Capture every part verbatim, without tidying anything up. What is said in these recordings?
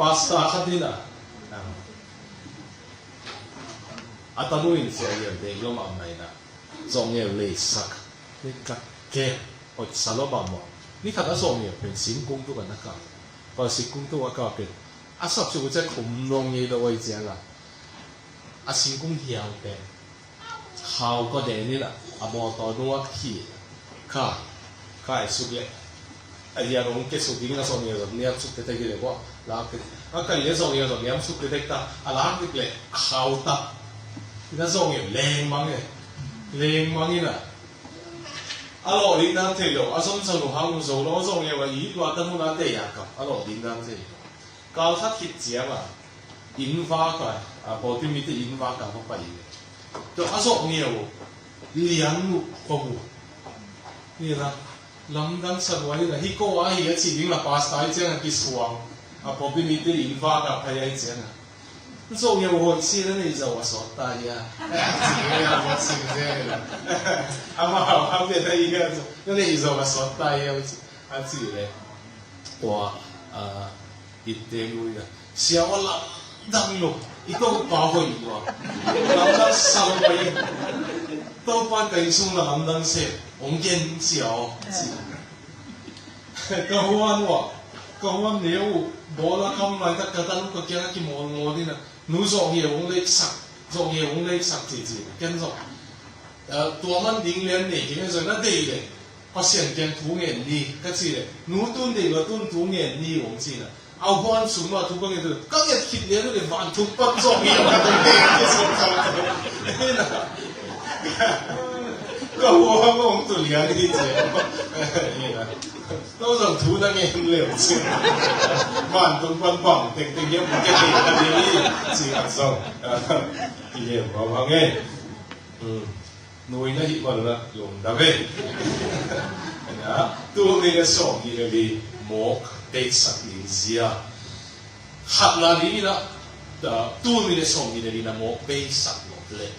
Pastor khat in ah, a tanu in zawngeu deih lua mahmah in ah, zawngeu leisak, ni ka ke, hoihsa lua mahmah. Ni khat a zawngeu pen singkung tuk ah na kah, pal singkung tuk ah kah pen, a sapsuk uh ciang khum nong ngei lo ahih ciangin ah, a singkung hiau pen khau kua den in ah, a mawtaw nung ah khi, kha, kha i suk leh, a hiau hong ke suk ding na zawngeu zong niam suk tete hi leh bua, lak tete. A kai leh zawngeu zong niam suk tete ta, a lak dik leh, a khau ta. Na zawngeu lengmang e. Lengmang in ah, a lawh ding dan thei lo, a zon zon uh hang uh zo lo, a zawngeu a it lua ta mun a tei a kap, a lawh ding dan thei lo. Kal khat khit ciang a, inn vak ah, a pawlpi mite inn vak ah va pai hi. Tua a zawngeu lian uh kua uh. Ni na, lamdang sa lua hi na, hih ko a hi a ci ding la pastor ahih ciang a kisuang. A pawlpi mite inn vak ah pai ahih ciang a, zawngeu hoih si na neih zo a sawt ta hi a. Ci hi a, a sing zel hi la. Amau a pia ta hi a, na neih zo a sawt ta hi a, a ci leh. Tua, ah, i teng uh hi a. Sia aw, lamdang lo. I Topa hoih lua. Lamdang sa lo pai. Topa ka inn sung la lamdang se. Hong gen sia aw. Ci. Ka huan uh a. Ka huan neu uh. Bawl a kam laitak ka tanu ka kiang a kimawlmawl in a. Nu zawngeu hong leiksak. Zawngeu hong leiksak ci ci. Ken zong. Ah, tua man ding lian nei kei ken zong na deih leh. Pasian kiang thu ngen ni, ka cih leh, nu tun deih lua tun thu ngen ni, hong ci na. A huan sung mah thu ka ngen, ka nget khit lian uh leh vantung pan zawh hi, ka tung ding, ka sawt ka. Ka huan hong tu lian hi ci. Ka zong thu na ngen leh ci. Vantung pan bang tengteng hiam, ka ngen ka ding hi ci a zong. Hi hiam, bang bang e. Hmm. Nuai na hih bang na lungdam e. Tul nih le sawmnih le li mawk beisak ding zia. Khatna ding in a, tul nih le sawmnih le li na mawk beisak lo leh,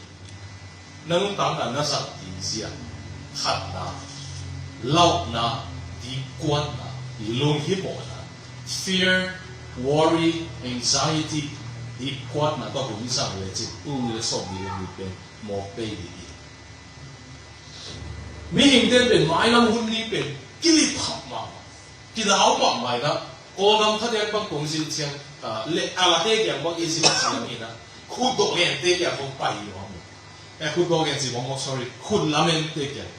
na nuntakna na zat ding zia. Khatna, lauhna, dipkuatna, lunghimawhna, fear, worry, anxiety, dipkuatna tawh hun zang lecin, tul nih le sawmnih le li pen mawk bei ding hi. Mihingte pen mailam hun ni pen kilip khap mahmah, kilau mahmah in a, Kawlgam khat dek bang kong zin ciang, ah, le, a late kiang bang i zin ciang in a, khutdawh gente kiang bang pai hi maw. Eh, khutdawh gente bang maw, sorry, khut lamente kiang.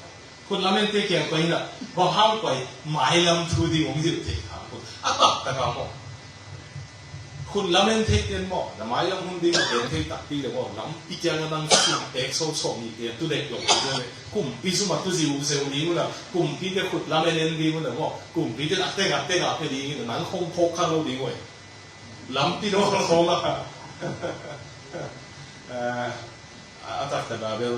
Khut lamente kiang pai in a, bang hang pai, mailam thu ding hong zil thei kha. A taktak a maw. Khut lamen theite in maw, na mailam hun ding a gen thei takpi le maw, lampi kiang a nang sum tek so sawm ni te, tu dek lo te le, kumpi zum a tu ziu zeu ding uh na, kumpite khut lamen en ding uh na maw, kumpite a teng a teng a pe ding uh na, nang khong phawk kha lo ding uh e. Lampi dawng khawng a. Eh, a, a taktak a bel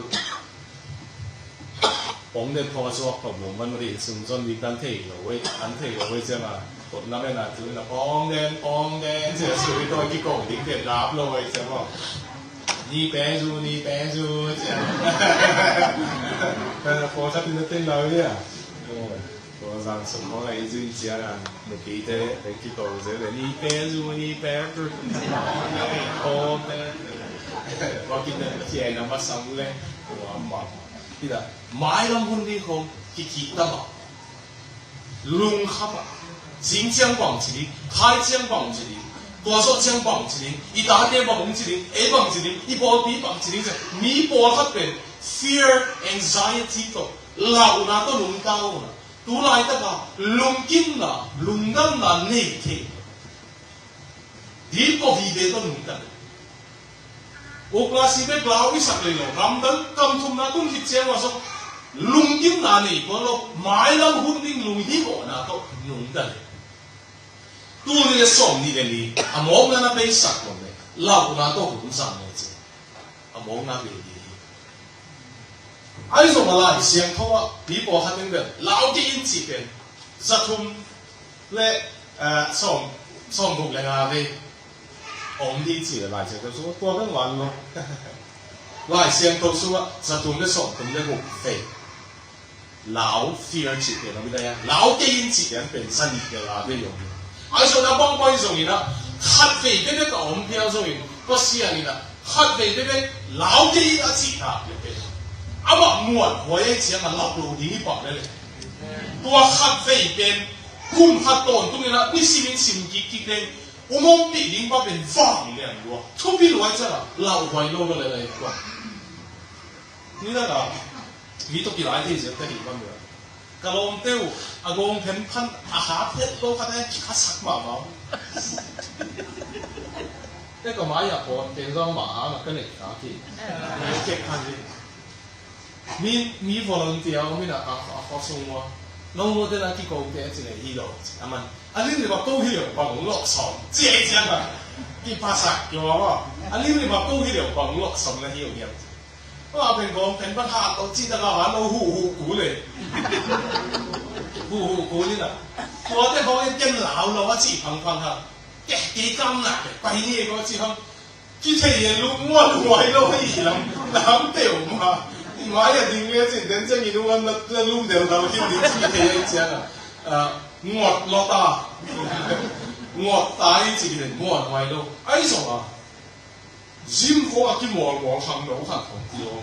pawng den pawng a zuak pawng lawm man mah ding, sum zon ding tan thei lo ei, an thei lo ei ciang a, khut lamen a tu in a pawng den, pawng den ciang a, sum i tawi kikawng ding den dap lo ei ciang a. Ni peng zu, ni peng zu ciang a. Pawng khat in a ten lo ei a. Tua zan sung khawng a i zin ciang a, nupite, i kitawng zel le, ni peng zu, ni peng zu. Aw, peng. Tua kitek ciang a masang le, tua mah. Hih dah, mailam hun ding khawng, kikih ta mah. Lungkham ah. Zing ciang bang ci ding, khai ciang bang ci ding, tua zawh ciang bang ci ding, i tate bang hong ci ding, ei bang ci ding, i pawlpi bang ci ding, mi pawlkhat pen, fear, anxiety tawh, lauhna tawh nungta uh na. Tu laitaka lungkimna, lungdamna nei thei. Deep of vive tawh nungta. Oklasi bek lau i sak lei lo. Ramdang kam thumna tun khit ciang a zong lungkimna nei tuan lo. Mailam hun ding lunghimawhna tawh nungta lei. Tul nih le sawmnih le li a mawkna na peisak lo leh lauhna tawh hun zang lei ci. A mawkna bei ding hi. Ahi zong a Lai Siangtho ah mi pawlkhat in bel lau kei in cih pen za thum le, eh, sawm, sawm guk le nga vei om ding cih le Lai Siangtho sung tua bel man lo. Lai Siangtho sungah za thum le sawm thum le guk vei. Lau, fear cih pen om hi ta hia? Lau kei in cih pen za nih le nga vei om hi. Ahi zong a bang pai zongin a, Khat vei bekbek a om phial zongin Pasian in ah khat vei bekbek lau kei in a cih tak le pen amah muanhuai ahih ciangin a lak lo ding hi pah lel e. Tua khat vei pen kum khat tawntungin ah nisimin sim kikkik leng um ompih ding pa pen vang lian lua, thupi lua ahih ciangin a lauhuai lo lua lel e. Tua ni na ka mi tawh kilai thei ziau ka hi bang lua. Ka lawmte uh a gawng phen phan a hat het lo khat a kikhasak mahmah. Te ka mai-ah pawh teng zong mah hang a ka neih kha ki. Kek khan hi. Mi, mi volunteer om in a, a, a khua sung ua lawmnu te na kiko te a ci leh hi lo. A man a limlim a ko hi lo bang lok sawm ci ei ciang a kiphasak lua ua. A limlim a ko hi lo bang lok sawm na hi lo hiam. Tua pen gawng pen pan hat lo cih tak a hat lo huhu kul e. Huhu kul in a. Tuate gawng in ken lau lo a cih phangphang ha. Keh kei kam nak e pai ni e ko cih hang. Kithei e lu muanhuai lo hi lam lam teu ma. I mai a ding le cin den ciang i lu an na lum del dau hi ding kithei e ciang a. Ngot lo ta. Ngot ta i cih kithei muanhuai lo. Ai zong a. Gym khawng a kimawlmawl khangno khat khawng ti aw.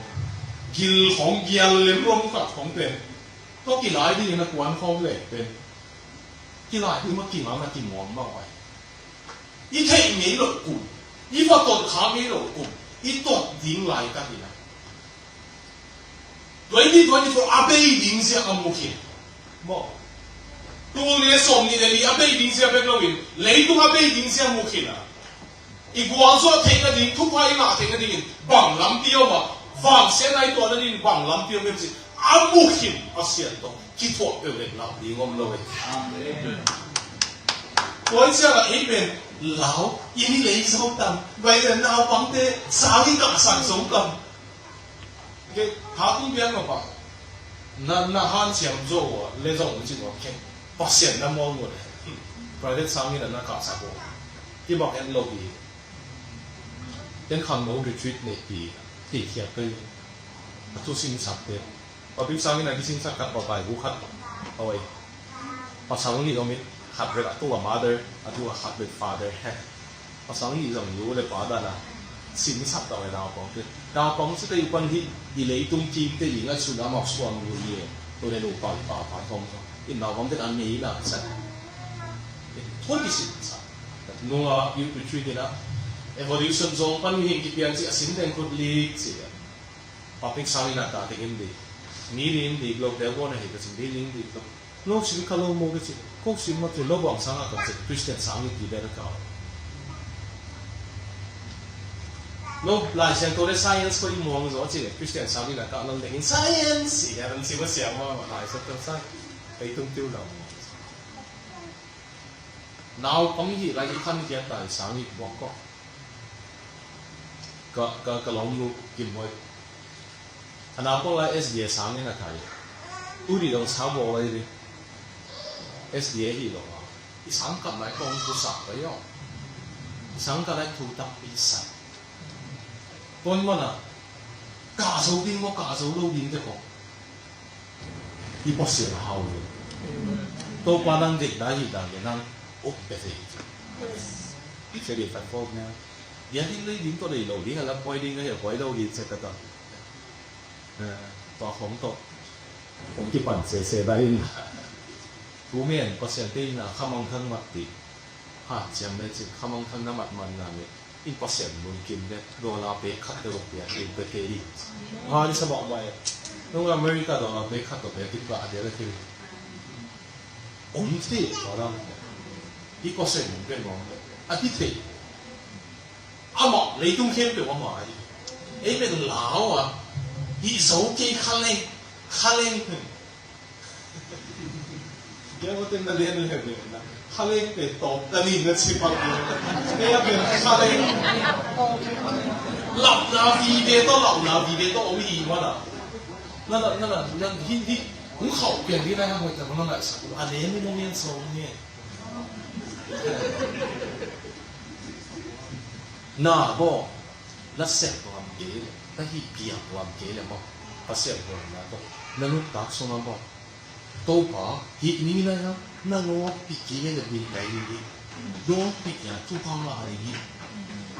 Gil khawng gial lem lom khat khawng pen. Tua kilai dingin a kuan khawng leh pen. Kilai ding mah kimang a kimawlmawl ai. I theih ngei loh kum. I va tot kha ngei loh kum. I tot ding lai ka hi na. Twenty twenty-four a bei ding zia a mu khin. Maw. Tul nih le sawm nih le li a bei ding zia bek loin leitung a bei ding zia mu khin a. I gualzawh theih nading, thupha i ngah theih nadingin bang lampi om a, vansiatna i tuah nadingin bang lampi om em cih a mu khin Pasian tawh kithuah peuh leh lau ding om lo e. Amen. Tua hi ciangah ei pen lau i ni lei zo tam, bai le naupangte sang i kahsak zo tam. Kei tha tung piak lo pah. Na, na hanciam zo uh a le zong ci zo kei. Pasian na mual ngut e. Private sang in a na kahsak uh. Kibang en lo hi. Ken khangno retreat neihpih. Ti khiat kei. A thu simsak te. Public sang in a kisimsak khat papai bu khat. Awai. Pasal nih om in khat bek a tu a mother, a tu a khat bek father. Pasal nih zong nu le pa dan a simsak tawh e naupang te. Naupang ci te i pan hi i leitung kim te i ngai sun a mak suang nu ni e. Tu le nu pa pa pa thom thom. I naupang te kan nei na sa. Thon kisimsak. Nunga youth retreat in a evolution zong pan hi kipian ci a sin teng kut lik ci. Public sang in a ta te in di. Mi di in di lo te bo na hi ka sin di in di lo. Lo sim ka lo mo ka sin. Ko sim ma tu lo bang sang a ka sin Christian sang in di be ka. Lo Lai Siangtho le science ko i muang zo ci Christian sang in a ta lo de in science i ya ran si ba siang ma ma Lai Siangtho sang. Ei tung tiu lo. Naupang hi lai i khan kiat tai sang i bok ko. Ka, ka, ka lawmnu Kim Hoi. A naupang lai S D A sang in a thai. U di dong sang bo lai di. S D A hi lo a. I sang kam lai kong tu sak pai yo. I sang kam lai tu tak pi sak. Kon mana. Ka zo ding mo, ka zo lo ding te ko. I Pasian a hau lo. Topa nang deihna hi dan le nang uk pe thei. Sia ding fat fawk na. Bia ding lei ding tawh lei lo ding a la poi ding a hia poi lo ding sia ka ta. Tua khong tawh. Kong kipan sese dai in. Kumen Pasian te in a khamang thang mat ti. Ha, ciang le cin khamang thang na mat man na le. In Pasian mun kim le, dollar pek khat te rupiah kim pe ke di. Ha, ni sa bawk mai. Nung America dollar pek khat to pek kim ka a dia le kim. Om te, dollar. I Pasian mun pe mong. A ti te. Ama, leitung khem pe ama ai. Ei pe lao a. I zo ke khaleng, khaleng. Kei a ten na lian le ve na. Khaleng te tawp ta ni na ci pak ni. Kei a pen khaleng. Lapna vive tawh, lapna vive tawh om hi mana. Na, na, na, na, na, hi, hi. Hong khauh pian ding na hong hoih ta mana na sa. A le ni mo mian so ni. Na bo. Na sep tuam kei le. Na hi piak tuam kei le mo. Pasian tuam na to. Na nuntak sung a mo. Topa, hih ni lai-ah na ngawk pi kik e le min kai ding hi. Dawng pek a thupha ngah ding hi.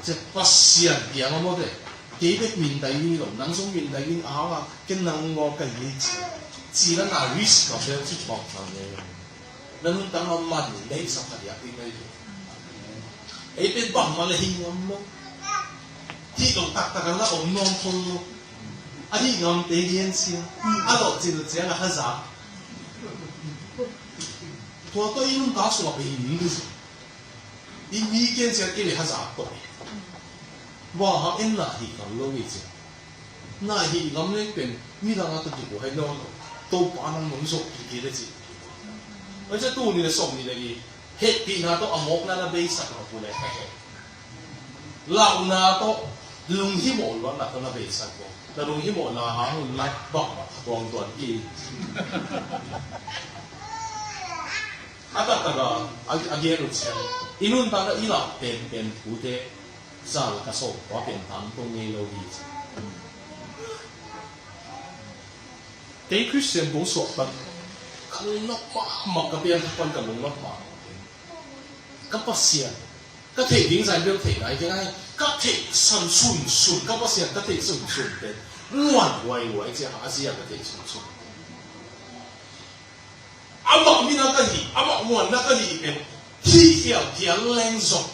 Cia Pasian piang a mawte. Kei bek mindai ding hi lo, nang zong mindai ding a hang a, ken nang ngawk ka hi ci. Ci la na risk ka bel ci bawk thang ne. Na nuntakna man deihsak kha diak ding mai hi. Ei pen bangmah le hi ngam lo. Hih lo taktak a la om nuam khol lo. A hih ngamte hi hen sia. A lawhcin ciang a haza. Tua tawh i nuntak sungah pen hi ding hi. I mi ken sia kei le haza tawh. Bang hang en na hi ngam lo hi sia. Na hi ngam leng pen midang a tawh kikuh hai nawn lo. Topa nang nong zawh kik kei le ci. Tua ciang tuni le sawm ni le i hehpihna tawh a mawkna na beisak lo pu le ka heh. Launa tawh lunghimawh luatna tawh na beisak lo. Na lunghimawhna hang un lai bangmah a tuang tuan kei. A taktak a, a, a gen uh ciang i nuntakna i lak penpen pute zal ka sawm khua pen tam tong ngei lo hi ci. Kei Khristian bung suak pan ka lungnuam mahmah, ka pian thak pan ka lungnuam mahmah. Ka Pasian, ka theih ding zah bel theih nai kei nai, ka theihsan sunsun, ka Pasian ka theih sunsun pen nuan huaihuai cia a zia ka theih sunsun. Amah mina ka hih, amah muanna ka hih pen hih khial khial leng zong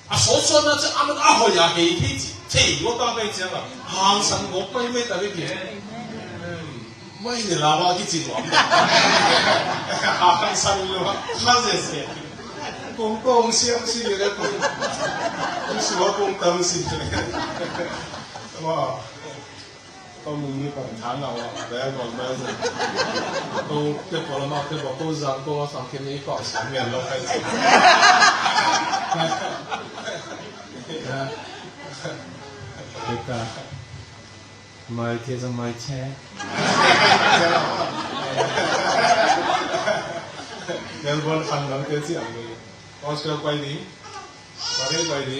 a sawtsuatna ciang a man a hoih a hei thei ci thei lua ta pai ciang a hangsan gawp maimai ta ve kei. Mai ne lama kici nuam. Hangsan lua kha zese. Kong kong siam si le kong sua kong tam si le. Wow. Ko mung ni pang thang a wa, bel bang bel zong. Ko te pala ma te ba ko zang ko sang ken ni ko sang ngen lo kai. Ya. Beka. Mai te zong mai che. Melbourne khang lam te siam ni. Australia pai ni. Paris pai ni.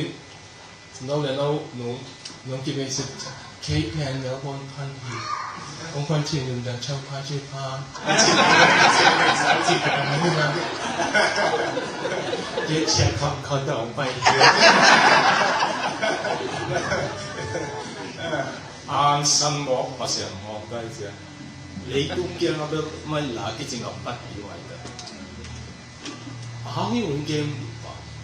No le no nung nung ki basic cake pen no bon pan hi. Kong pan chin nung dan chau pa chin pa. Cake sian kham kham da ong pai. Ang san mawk Pasian mawk dai cia. Leitung kiang a bel mai la kicing a pat hi uai ta. A hang hi ung kem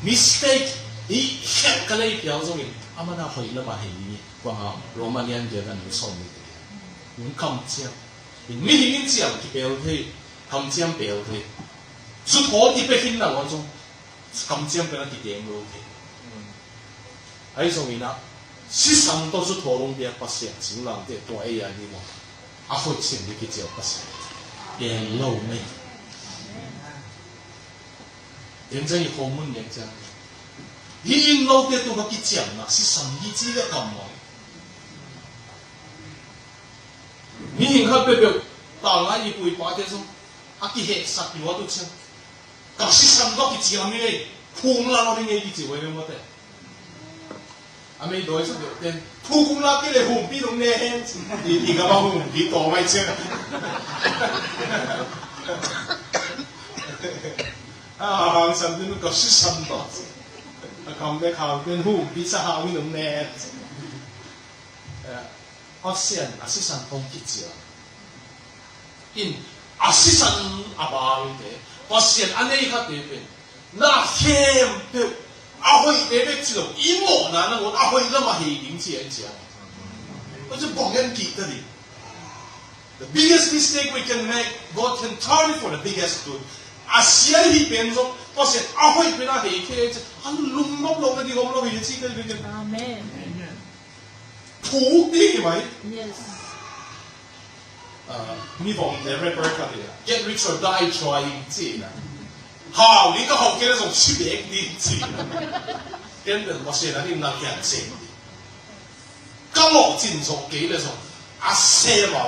mistake hi khet ka lei piau zongin a mana hoih lama hei ni. Kuang a Romanian dia kan sawm ni. Ung kam ciang. In mihing in ciang kipel thei, kam ciang pel thei. Suthawl i pek in na lo zong. Kamciam pen a kiteng lo thei. Ahi zongin ah sisan tawh suthawl hong piak Pasian singlamteh tua ei a ni maw? A hoih sin ding kiciam Pasian pen lo mei. Ken ciang i khomun nek ciang hi in lote tua ka kiciamna sisan hi ci ve kam maw? Mihing khat peuhpeuh tanglai i pu i pate zong a kihehsak luat uh ciang ka sisan tawh kiciam hi ei, phung la lo ding ei kici uh ei mawte. A mei dawi sa deuh ten phung kung la kei le humpi nong ne hen. I, i gam a humpi taw mai ciang. A hangsan ding ka sisan tawh a kam le khau ten humpi sa hau hi nong ne hen. Pasian a sisan hong kiciam in a sisan a bangte Pasian a nei khate pen na khempeuh a hoihte bek ci lo i mawhna nangawn a hoih lam a hei ding ci a i ciam. Pasian bawng en kihta ding. The biggest mistake we can make, God can turn it for the biggest good. A sia hih pen zong Pasian a hoih pen a hei thei ci a lungnop lo na ding om lo hi ci ka ding. Amen. Phuk ding hi mai. Yes. Ah, mi bawmte rapper khat hi a, "Get rich or die trying," ci na. Hau ding ka hau kei le zong si bek ding ci. Ken bel Pasian a ding na kian sem ding. Ka lawhcin zong kei le zong a sem a,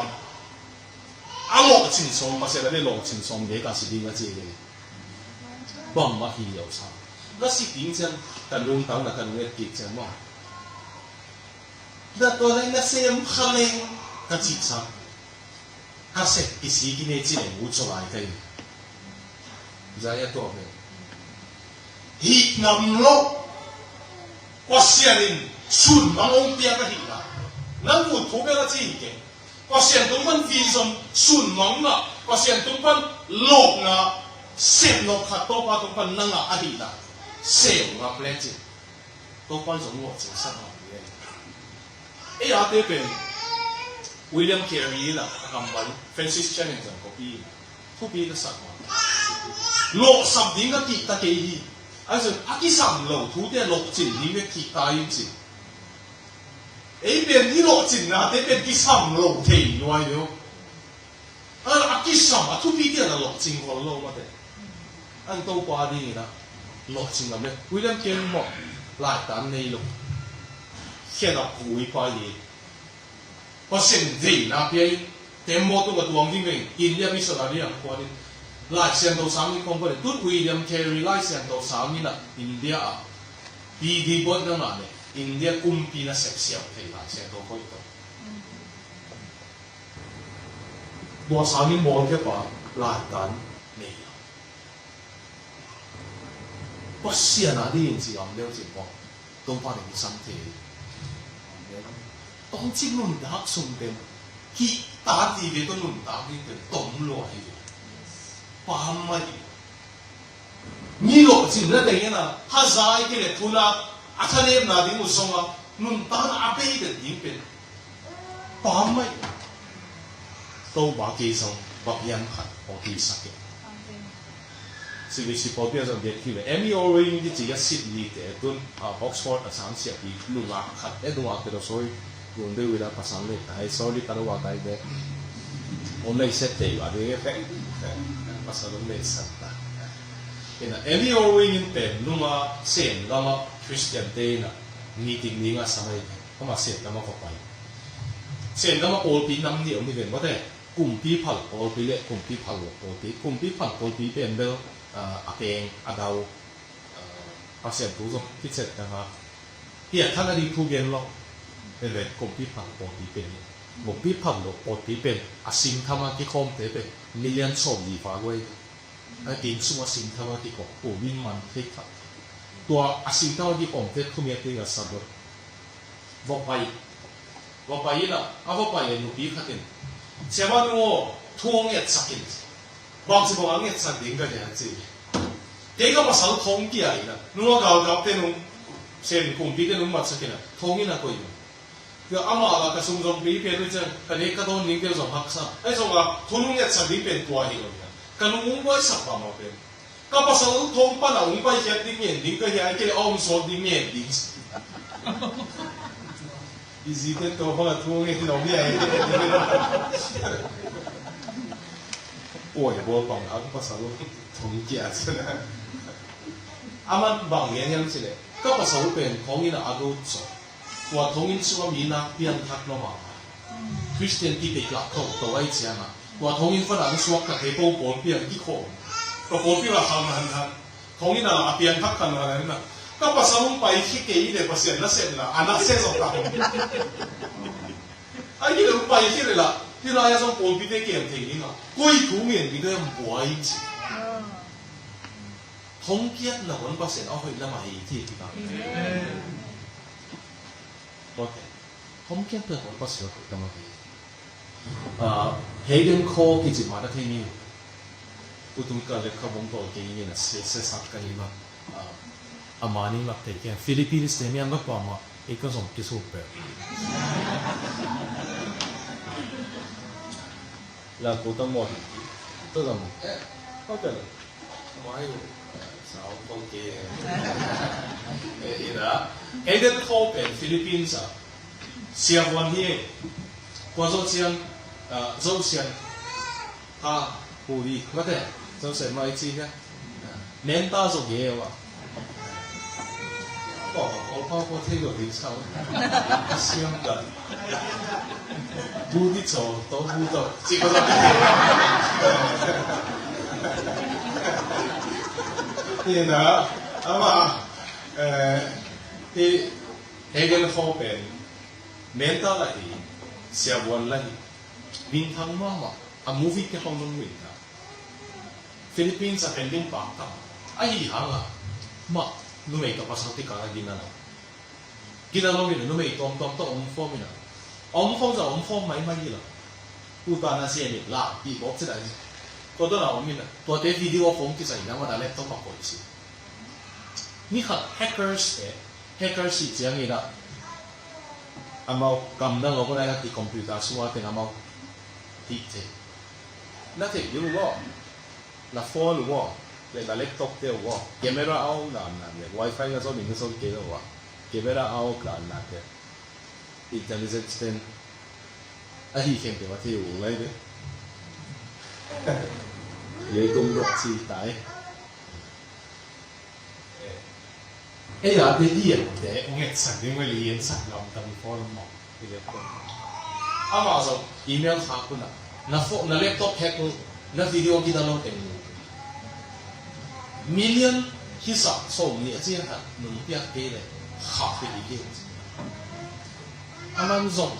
a lawhcin sawm Pasian a ding lawhcin sawm bek a si ding a ci le. Bangmah hi lo sa. Ka si ding ciang ka lungtang na ka lung et kik ciang maw? Na tua lai na sem kha leng ka cih sa. Ka sep kisi kine ci leng ut so lai ka hi. Zai a tuak leng. Hih ngam lo. Pasian in sunmang hong piak ahihna. Nang ut thu bel a ci hi keng. Pasian tung pan vision sunmang ngah, Pasian tung pan lawhna, sepnop khat Topa tung pan na ngah ahihna sem ngam lecin, Topa in zong lawhcing sak ngam hi. Ei a te pen William Carey in a, a kammal Francis Chan in zong copy in thupi ka sak ngam. Lawhsap ding ka kihta kei hi. A zong a kisam lo thute lawhcin ding ka kihta in ci. Ei pen i lawhcinnate pen kisam lo thei nuai lo. A, a kisam a thupi tian a lawhcing khol lo mate. An Topa dingin a lawhcing ngam le. William Carey maw, laitan nei lo. Khen a pui pa hi. Pasian veina pia hi. Tembaw tung a tuang ding veng India missionary ang kuan in. Lai Siangtho sang in kong kuan in. Tun William Carey Lai Siangtho sang in a India a P D bot na ngah le India kumpi na sepsiam thei Lai Siangtho khoi to. Tua sangin mawl khe pa laitan nei lo. Pasian a dingin ci am deuh ci pawh Topa nih kisam thei. Tawmcik nuntak sung pen kihta ti ve tawh nuntak ding pen tom lua hi. Pam mah hi. Mi lawhcinna teng in a hazai kei le phuna a thanemna ding uh zong a nuntakna a bei den ding pen pam mah hi. Topa kei zong va pian khat aw kei sak e. Amen. Simi si pawlpi a zong biak hi ve. Amy Orring kici a Sydney te tun, ah, Oxford a sang siapi nungak khat e, nungak te lo, sorry. Nung deuh ila pasal nei tai, sorry, ta lo wa tai de. Om nei set te wa de, pasal om nei san ta. Ina, Amy Orring in pen nunga Sen gama Christian te ina meeting ni nga sa mai. Ama Sen gama ko pai. Sen gama pawlpi nam ni om ni ven mate. Kumpi phal pawlpi le kumpi phal lo pawlpi. Kumpi phal pawlpi pen bel, ah, a peng, a dau, ah, Pasian thu zong kicet tanga. Piangthak a ding thu gen lo. Pen pen kumpi phal pawlpi pen. Kumpi phal lo pawlpi pen a singthama kikhawmte pen million sawm li fa guai. A tin sung a singthama kikhawm. Pu min man thei kha. Tua a singthama kikhawmte thumiat ding a sa lo. Vawpai. Vawpai ina, a vawpai le nupi khat in, "Siamah nung aw, thu hong ngetsak in. Bangci bang a ngetsak ding ka hia?" ci. "Kei ka pasal thong kia ina, nung a galkapte nung, Sen kumpite nung matsak ina, thong ina koih in. Tua ama la ka sung zong pi pen uh ciang, ka nek ka dawn ding pen zong haksa. Ahi zong a, thu nung ngetsak ding pen tua hi lo ina. Ka nung hong buaisak pah mah pen. Ka pasal thong pana hong paikhiat ding ngen ding ka hia, ahih kei leh a om sawt ding ngen ding." I zite tua bang a thu ngen hi lo hi a, oi bawl bang a ka pasal thong kia cina. Aman bang ngen hiam cih leh, "Ka pasal pen thong ina a go zaw. Tua thong inn sungah mi nak piangthak lo mahmah. Christian kipeih lak thong to ahi ciangah. Tua thong inn pana hong suak ka thei po pawlpi ah kikhawm. Tua pawlpi ah khang hanhan. Thong inn ah a piangthak khan hanhan ina. Ka pasal hong paikhia kei le Pasian nasepna a nasia zaw ta hong. Ahi le hong paikhia le lah. Hih lai-ah zong pawlpite kem thei ding a. Koi thu ngen ding ka hong buai ci." Thongkiatna hon Pasian a hoih lamah hi ci hi ta. Amen. Ok. Thongkiatna hon Pasian a hoih lamah hi. Ah, Hayden Kho kici mah na thei ni. Utum ka le kha bong tol kei ni na se, se sak ka ni ma. Ah, a mah ni lak thei kei. Philippines te mi an lak pa mah. Ei ka zong kisuk pe. Lam ko ta mo. Ta zong. Ok. Mai, sao kong ke. Eh, ina. Hayden Kho pen Philippines a. Siavuan hi. Kua Zo Sian, ah, Zo Sian. Ha, pu hi. Mate, Zo Sian mai ci ka. Menta zo ge wa. Ko, ko pa ko thei lo ding sao. Siam da. Bu di cho, to bu to. Ci ko to. Ina, ama, eh, hi, Hayden Kho pen. Menta la hi, siavuan la hi. Minthang mahmah, a movie ke hong nung minthang. Philippines a pen ding paktak. Ahi hanga. Mah numei tawh pasal kikal a gina lo. Gina lo in a numei tuamtuam tawh om khawm in a, om khawm zah om khawm maimai hi lo. Tuta na sia nih la ih bawk cih dah hi. Tua tawh na om in a, tuate video phone kisai in a mah dah laptop a koih si. Ni khat hackers te, hackers ih ciangin a, amau kamdang lo ko na i computer sua teng amau tih te. Na thei ding lo. Na phone uh aw, le na laptop te uh aw, camera a om dan dan le, wifi na zon in na zon kei lo uh a, camera a om dan dan te, intelligence ten ahi khempeuh a thei uh lai ve. Leitung dok ci tai. Ei a te i ente ong etsak ding uh le, i ensak lam tam i phone maw. Amah zong email khak un a, na phone, na laptop hack uh, na video kidalo teng uh. Million hisa sawm nih a ciang khat nung piak kei le khak kei ding hi. Aman zong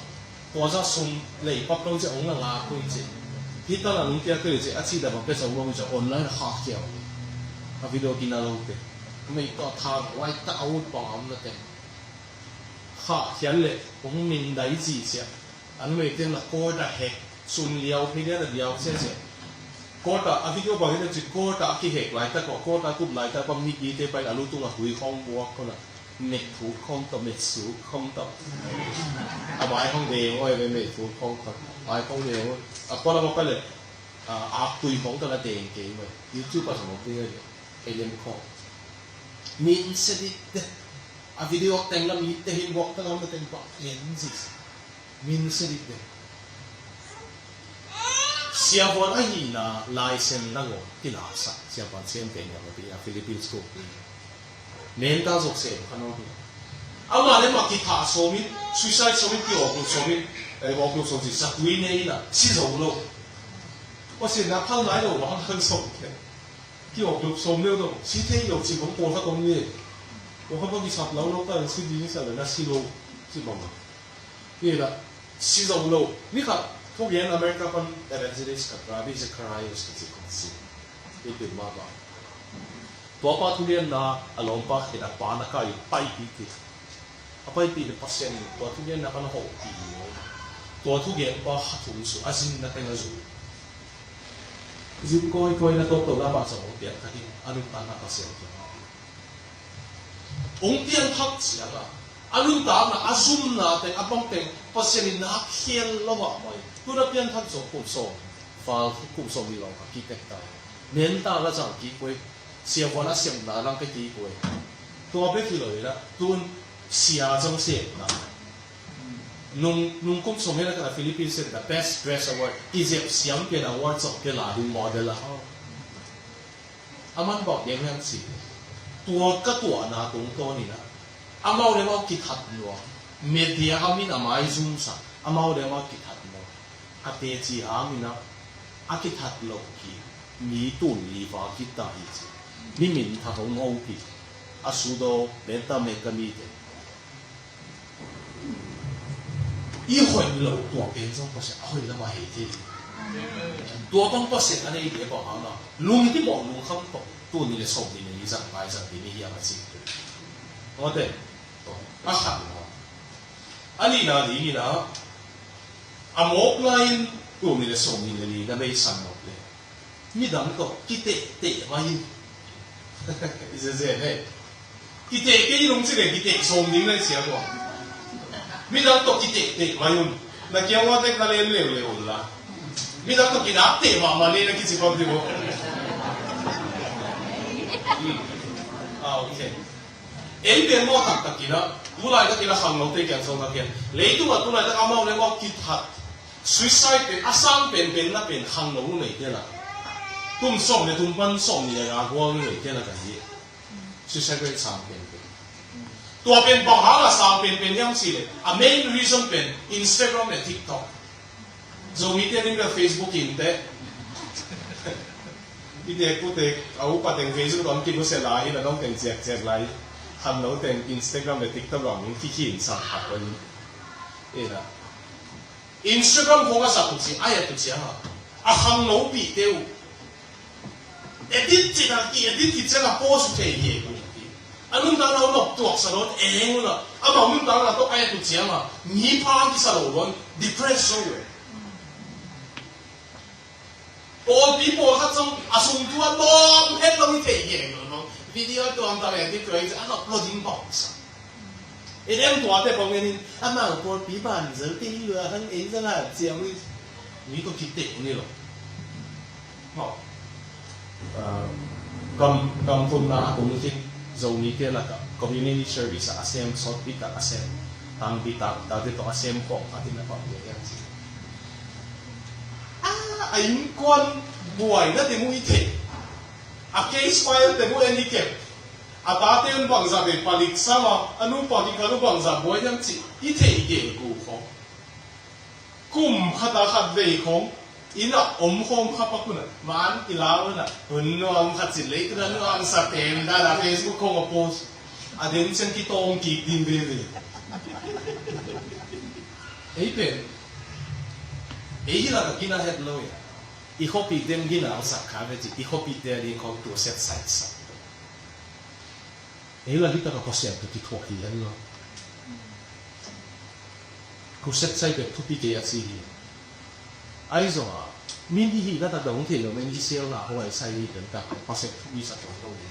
tua zah sum lei pap lo ciang ong la lak uh hi ci. Hi ta la nung piak kei le ci a ci dah bang pia zo lo hi ci, online a khak khia uh. A video kidalo te. Mei tawh thang, wai ta a ut pang a om na te. Khah khial le hong min dai ci sia. An mei teng la court ah hek sun liau, mi lian a liau sia sia. Court ah a video bang hi na ci, court ah a kihek laitak aw, court ah a kup laitak bang mi gite pai a lu tung a hui khong buak khong a. Met thuk khong tawh, met suk khong tawh. A mai khong deng aw, met thuk khong tawh. Mai khong deng aw. A pawt a ma pai le, a, a pui khong tawh la deng kei aw. YouTube ah sa mawk ding aw. Ei lem khong. Min se dik te. A video teng lam i te hin bawk ta lam na teng bawk en zi. Min se dik te. Siavuan ahihna license nangawn kilaksak. Siavuan siam te niam a ti a Philippines ko pi. Menta zok se kha no pi. Ama le ma kithah sawmin, suicide sawmin, ki awk lut sawmin, eh, awk lut sawm si sakui ne ina, si zo lo. Wa si na phal nai lo, wa hang hang sawm ke. Ki awk lut sawm leu dong, si thei lo, si bang pawl khat om ni. Pawl khat bang kisap lo lo, ka si di ni sa le, na si lo, si bang. Ni la, si zo lo. Ni khat, thugen America pan evangelist khat, Ravi Zacharias khat si kong si. Ni pin ma ba. Tua pa thugenna, a lawmpa khin a pa na kai, pai pi ti. A paipih le Pasian in tua thugenna pan a hawhpih hi lo. Tua thugen pa kha thum su a zinna teng a zu. Zin kawikawi na tawptawh lam ah zong hong piangthak in a nuntakna Pasian tawh hong piangthak ciang a, a nuntakna a zumna teng a bang teng Pasian in nak khial lo mahmah in tun a piangthak zong kum sawm fal kum sawm nih lo a kitek ta. Menta la zang kik koi. Siavuan a sepna lang ka kik uh e. Tua bek hi lo hi la, tun sia zong sepna. Nung, nung kum sawm hi la ka Philippines in the best dress award, i zep siam pen award zong ke la ding model a hau. A man bawk deng hiam ci. Tua ka tuahna tungtawn in a, amau le amau kithat lua. Media a min a maizumsa, amau le amau kithat lua. A teci hangin a, a kithat loh hi, mi tun li va kit ta hi ci. Mi min thak hong hopih, a sudo, benta mek ka mite. I hoih loh tua pen zong Pasian a hoih lamah hei thei. Tua bang Pasian a nei te bang hang a, lung hi ti bawh lung kham tawh, tuni le sawm ni le i zang pai zang ni hi a ci. Ngawte, a khat lo. A nihna dingin a, a mawk lai-in tul nih le sawm nih le li na beisan mawk le midang tawh kitehteh mai in. I zezen he. Kiteh kei in hong ci le kiteh sawm ding na i sia kua. Midang tawh kitehteh mai un. Na kiang ua tek na len leuleu un la. Midang tawh kinakteh mahmah le na kici pam ding uh. Hmm. Ah, okay. Ei pen maw taktak in a, tulaitak in a khangnote kiang sawm tak hian. Leitungah tulaitak amau le amau kithat. Suicide pen a sang penpen na pen khangno numeite la. Kum sawm le thum pan sawm nih le nga gual numeite la ka hi. Suicide rate sang penpen. Tua pen bang hang a sang penpen hiam cih leh, a main reason pen Instagram le TikTok. Zomite ning bel Facebook in teh. I tek pu tek, a upa teng Facebook lam kimu se lai, i na dong teng ciak ciak lai. Khan lo teng Instagram le TikTok lam in kikhin sak khat ko in. I na. Instagram khong a sak tu ci, a ya tu ci a. A khang lo pi teu. Edit ci na ki, edit ki ci na post thei hi e ku. A nuntakna uh nop tuaksa lo, eng uh na. Amau nuntakna tawh a et uh ciangin mi pha kisa lo lo, depress zo uh. Pawlpi pawlkhat zong a sung thu a lawm het lo i theih geng lo. Video tuamtuam en ding tua in a nop lo ding bangsa. I dem tuate pawh ngenin amau pawlpi ban zo te hi lua hang ei zong a ciang ui. Mi tawh kipte ni lo. Maw. Ah, kam, kam thumna a tung khin Zomite lakah community service ah a sem sawt bitak a sem tang bitak tate tawh a sem kawng a tin a pang ve hiam ci. Ah, a innkuan buaina te mu i thei. A case file te mu en i kep. A tate un bangzah vei palik sama a nupa kikal uh bangzah buai hiam ci i thei gel gu khawng. Kum khat a khat vei khawng inn ah om khawm kha pak un a man i la un a hun nuam khat cin lei tun a nuam sa pen dan a Facebook khawng a post a den ciang kitawng kik ding veve. Ei pen ei hi lak a gina het lo ia i khuapik dem gina ang sak kha ve ci i khuapik te a ding khawng tua set side sak. Ei la hi taka Pasian tawh kithuah hi a hi lo. Crusade sai pek thupi kei a ci hi. Ahi zongah min i hihna tak dong thei lo, min i sialna hong ai sai hi den tak Pasian thupi sa tuan lo hi.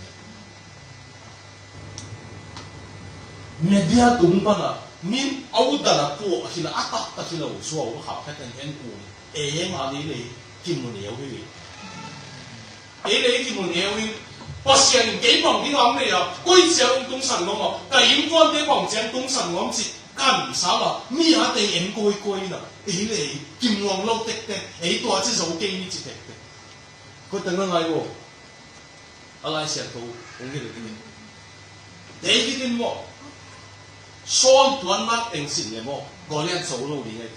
Media tung pana min a utdan a puah hi la a taktak hi lo, suau a khap khat en en u. Ei mah ni lei kimu neu hi. Ei lei kimu neu hi. Pasian in kei bang ding am nei a, koi ciang tungsan nuam a, ka innkuante bang ciang tungsan nuam ci kan sa la mi a tei en koi koi na. Ei lei kimuang lo tektek, ei tua ci zo kei ni ci tektek. Ko teng na ngai wo. A Lai Siangtho hong hilh ding. David in maw Saul tuannak teng sin le maw Goliath zo lo ding ai.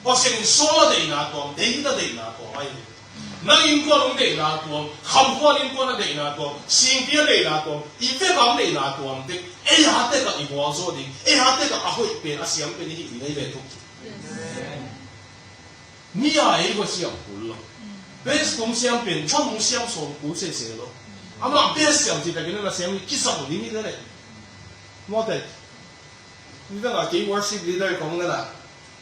Pasian in Saul a deihna tuam, David a deihna tuam ai. Na innkuan hong deihna tuam, khamkhuan innkuan a deihna tuam, singpi a deihna tuam, i vekam deihna tuam te ei a tekah i bual zo ding, ei a tekah a hoih pen a siam pen i hih ding ai ve thuk. Mi a ei va siam kul lo. Best kong siam pen, cham kong siam sawm kul sese lo. Amah best siam ci takin a na siam hi kisam ding hi le. Mawte. Ni dang a kei worship leader kong na la.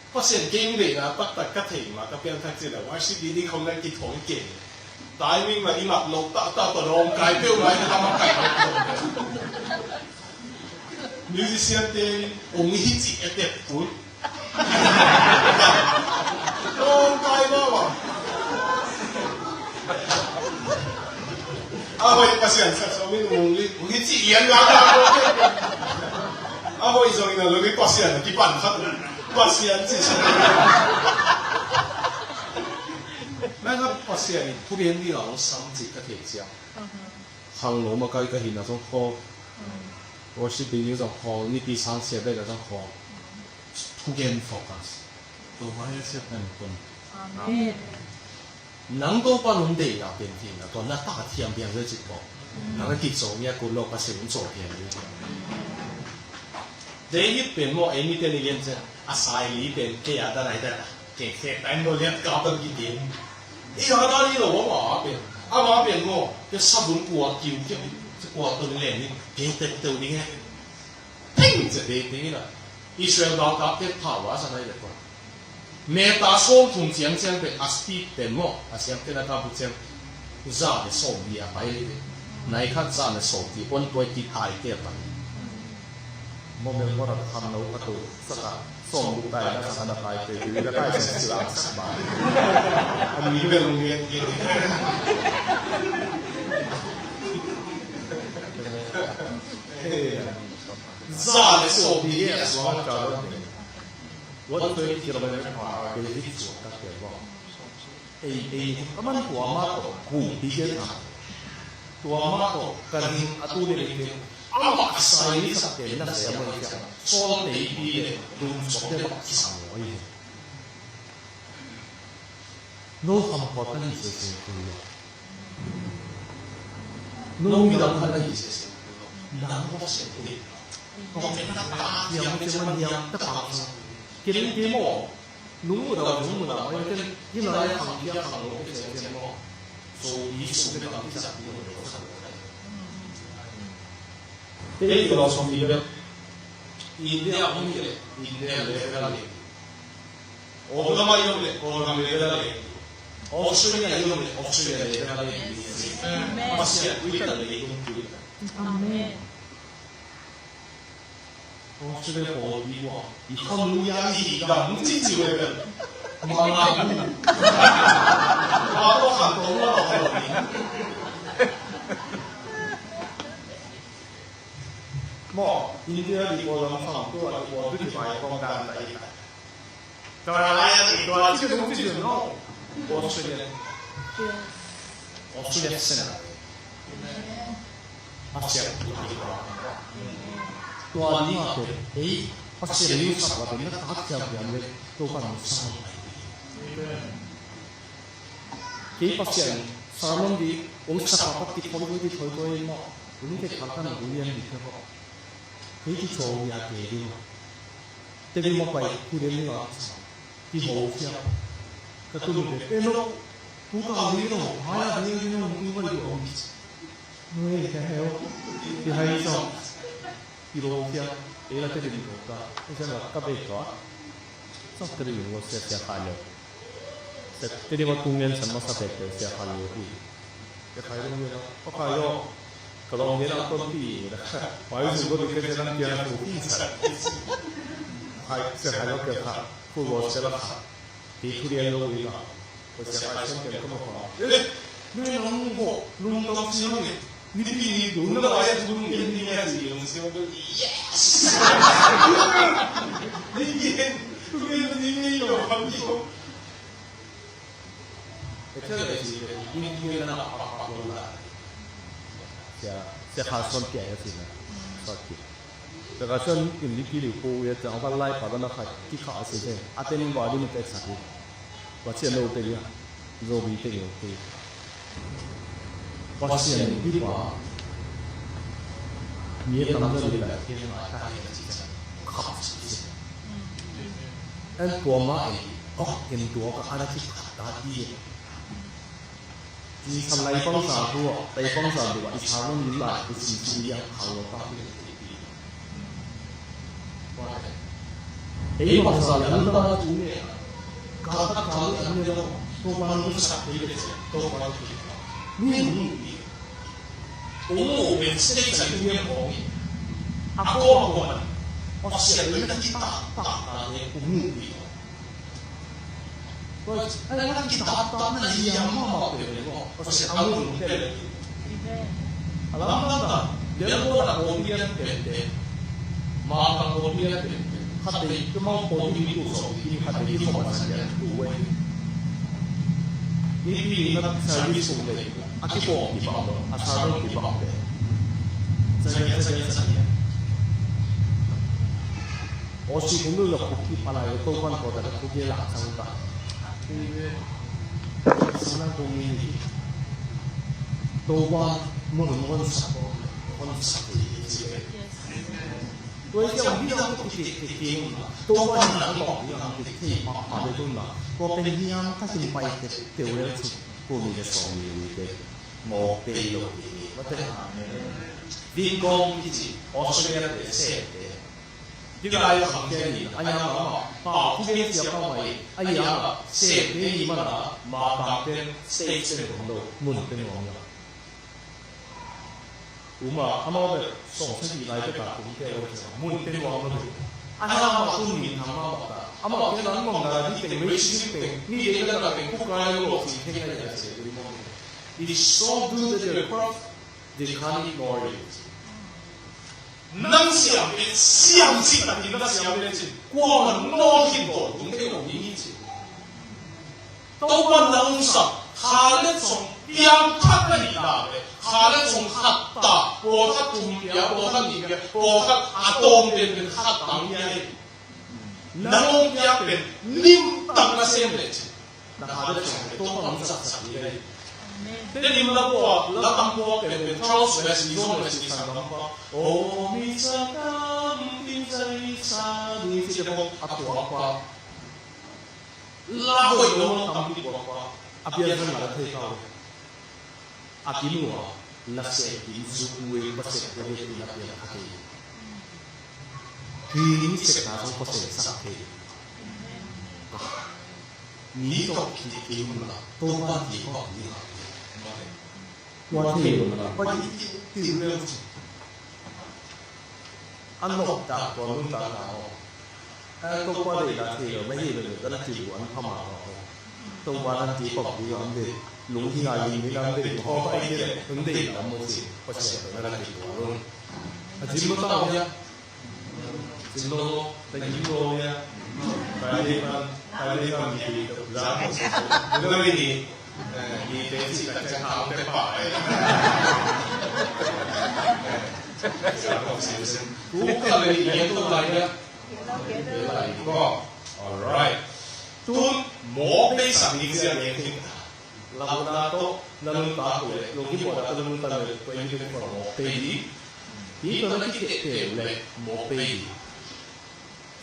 Pasian kei mi deihna taktak ka thei ma ka pian thak ci la worship leader kong na kithong kei. Timing ma i mat lo ta ta ta dong kai peuh lai na ma kai lo. Musician te ong hi ci e tep kul. Tawngkai mah mah. A hoih Pasian sak sawm in ung li, ung hi ci ian la la. A hoih zong in a lo li Pasian a kipan khat. Pasian ci sa. Nang a Pasian in thubian ni la ong sam ci ka thei ciang. Khangno makai ka hihna zong khawl, worship leader zong khawl, nipi sang siat daihna zong khawl. Thugen focus. Tua mah hi a siat nan pun. Amen. Nang Topa nong deihna pen hihna tua na ta thiam piang zia cih bawk. Nang a kicawm ia kun lo Pasian in cawm piang zia. David pen maw, ei mite ni lian ciang a sai li pen kei a danai dana kei fek tai maw lian kau tan kitin. I a dan i lo ama pen, ama pen maw, kei sabun kua kiu kiu kua tun len ni kei tek teu ding e. Teng cia dei teng ina Israel galkapte phau a sa nai le kua. Meta sawm thum ciangciang pen a speed pen maw a siam pen a kap uh ciang za le sawm hi a pai le nai khat za le sawm ti on tuai ti thai te a pai. Maw mel maw rak kham lo ka tu saka sawm buk tai na sa na pai te tu ka tai sa sila sa ba. A mi bel nge nge. Za le sawm hi a suang a ka lo. One twenty kilometer per hour David suak tak tel bawk. Ei ei a man tua mah tawh kungpi ke tha. Tua mah tawh kan a tu le le ke amah a sai sak tel na se a mawh ciang Saul teipi le tun suak te bak kisam lo ahi. No khamkhawt ka hih sese kul lo. No midang khat ka hih sese kul lo. Nang Pasian kul lo. Kong na ta thiam te man hiam ta pang sa. Kei leng kei maw. Nung mu dau nung mu dau ai ten. Hi lai khang kia khang lo ke sese maw. So i sum te kang ti sak ti lo. Kei philosophy bel, India om hi leh India level a leng, Kawlgam ah i om leh Kawlgam level a leng, Australia i om leh Australia level a leng. Amen. Pasian kuita, leitung kuita. Amen. Australia pawlpi uh ah i khamui a i gam cici uh bel, mangah uh. Mangah uh khan tawh mangah uh khan tawh. Maw, India di pawl lam khang tua di pawl tu di pai kong dan ta i. Tua lai a di tua ci dong ci dong no. Australia. Australia sena. Pasian tua di ma te ei Pasian liu sak la na tak cia biang le Topa nu sa. Kei Pasian sermon di ong sapa pat kithoi koi kithoi koi maw, ong kei khal kan ong lian di khe maw. Kei kichaw ong lian kei di maw. Te bi maw pai ku dem ni maw. Kiho sia. Ka tu mi pe pe no. Ku ka ong ni no. Hai a di ni no. Ku ka ong ni. Nui ka heo. Di hai song. Kilo sia, ei la te din ko ta, ei sa la ka be ko. Sa te din ko sia sia ka lo. Sa te din ko tung ngen san ma sa te te sia ka lo ki. Ke kai lo ngen ko ka yo. Ka lo ngen ko ti da. Wai su ko ke sia nan tia ko ki sa. Kai sia kai lo ke ka. Ku lo sia la ka. Ti thu rian lo wi ka. Ko sia kai son ken ko ma ko. Eh, nui nong ho, lung tong si nong eh. Ni pi ni du na la ya du ni ni ya si nong si nong. Yes. Ni ni. Tu ni ni ni yo kam ni ko. Ete le si ni ni na pa pa ko la. Sia sia kai son kia ya si na. Son kia. Pekah chuan in lipi liu pu ia chang van lai pa lana khat kikha a si te a ten in vadi mu te chak hi. Pasian lo te ia, Jobi te ia te. Pasian lipi pa mi a tam chuan in lai te ia ka hi a si chang kha a si. En tua ma en ok en tua ka ana kikha ta ti. Ti sam lai pang sa tu, lai pang sa tu, i sa lon ni lai, i si si yang khang lo ta. Ei bang sa yang ta tu ne. Ka ta ka lo yang ne lo. To pa lo sa te le, to pa lo. Ni ni. O mo ben se sa ni mo. A ko ko man. O sia lo na ki ta ta ta ne. O mo ni. Tua, ai, a kitatna liam mahmah peuh leh maw, Pasian a ngun peuh leh. A lamdang ta, Melbourne a pawlpi lian penpen, Malkang pawlpi lian penpen, khatvei, Melbourne pawlpi mi tu sawm, mi khatvei, mi khawm a san lian tu wei. Mipi na service kum lei, a kipawm kibang lo, a sermon kibang lei. Sa lian, sa lian, sa lian. Aw, si kong lo la khup ki palai lo, Topan ko ta la khup ye la sang ta. Sang lang kong ni ni. Topan mo mo kon sa ko, kon sa ko. Ko ye ang ni dang ko ki ki ki. Topan na ko ni ang ki ki pa pa le ko na. Ko pen ni ang ta kin pai te te we su. Ko ni le so ni ni te. Mo pe lo ni. Wa te. Din kong ki ci. Australia te se te. Tika lai khang te ni, a yang ama, pa, pu ke sia pa mai, a yang ama, se te ni mana, ma kang ten, state ten kong lo, mun ten wang ya. Uma, ama be, song sa ki lai te ta kong te lo, mun ten wang lo. A yang ama tu ni thang ma ba ta. Ama ke nan mong na di teng, wei si teng, ni de na ta teng, ku kai lo, si teng na ya se, mong. It is so good that your craft They can't ignore you. Nang siam pen, siam cih takin na siam lecin, kuamah nawl khin tawn tung thei lo ding hi ci. Topan na hong sam, kha le chawng piang khat na hihna le, kha le chawng khat ta, pawlkhat thum pia, pawlkhat nih pia, pawlkhat a tawm penpen khat tang pia hi. Nang hong piak pen nim tak na sem lecin, na kha le chawng pen Topa hong zaksak ding ahi. Tedim lampua, la tampua penpen Charles Wesley, John Wesley sanggampa. Aw mi sanggampa, mi sanggampa, mi sanggampa, a tuakpa. La hoih lo tampi tuakpa. A pian zong la thei kau. A ti lua, Nasep ding zuk uh e, Pasian te bek in a piang kha kei. Tuin i sepna zong Pasian sak kei. Mi tawh kikei un la, Topa ti kawk ding a. Tua thei lo na, pai ti ti leu ci. A noptak tua nuntakna aw. A Topa deihna thei lo na hi lo, ka na ci buan pha mah aw. Topa nan ti kawk ding a om ding. Lung hi ngai ding ding a om ding. Topa i ti leh hun deihna om ci. Pasian tawh na na ci buan lo. A cim lo ta aw hia. Cim lo lo, ta gim lo hia. Friday pan, Friday pan mi ti lo. Lo ni. Eh, mi te ci ka cek hau te pa. Eh. Ku ka le ni en to lai hia. Lai ko. Alright. Tun mawh pei sak ding zia ngen hi. Launa tawh na nuntak uh leh, lungkim mawhna tawh na nuntak uh leh, twenty twenty-four mawh pei ding. Hih tawh na kitehteh uh leh mawh pei ding.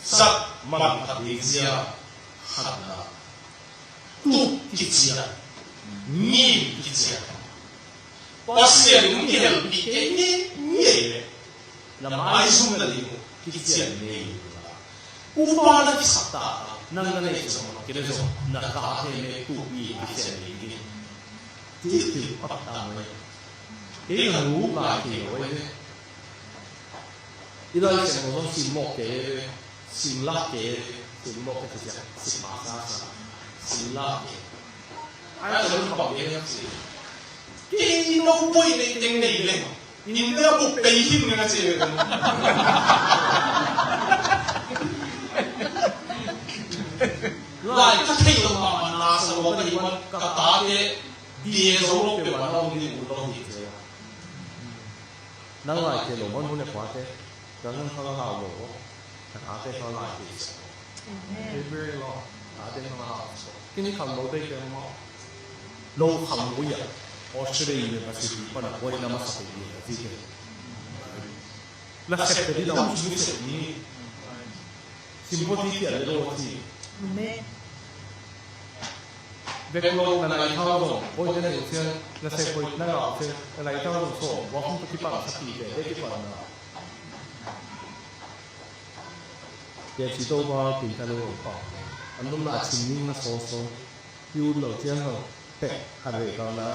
Sak manphat ding zia khatna. Tup kician, ngim kician. Pasian in hong kihelpih kei ngeingei leh na maizumna ding uh kician ngei uh la. Upa na kisap ta a, nang na neih zong, kei le zong na tate me tupi kician ngei ding. Titil pap ta mai. Kei na nu lai kei lo ai ve. I Lai Siangtho zong simmawh kei, simlak kei, simmawh kei, simmawh kei, simlak kei. Ai zong bang kei, kei no boi nei teng nei leng, inn le a buk pei hi ing a ci ve. Lai ka thei lo mahmah na sa lo ka hi man, ka tate bia zo lo peuh a na om ding uh lo hi ci. Nang lai thei lo man hun e, kuate, ka nang khang hau lo, ka tate khang lai thei sa. Amen. Very long. Tate khang hau sa. Kini khang lo dei ke ma. Lo khang lo ya. Australia University pana boina masa pe ni ka ti ke. La sep pe di la sep ni. Simple ti ti a le lo ti. Amen. Bek lo na lai thau zong, boina nei uh ciang, na sep boina ngah uh ciang, na lai thau zong sawm, wa hong kipan sa ti te, te kipan na. Tia ci to ba, pin ka lo pa. An dum na chin ning na so so. Yu lo ciang ho, pek, khan ve kau na.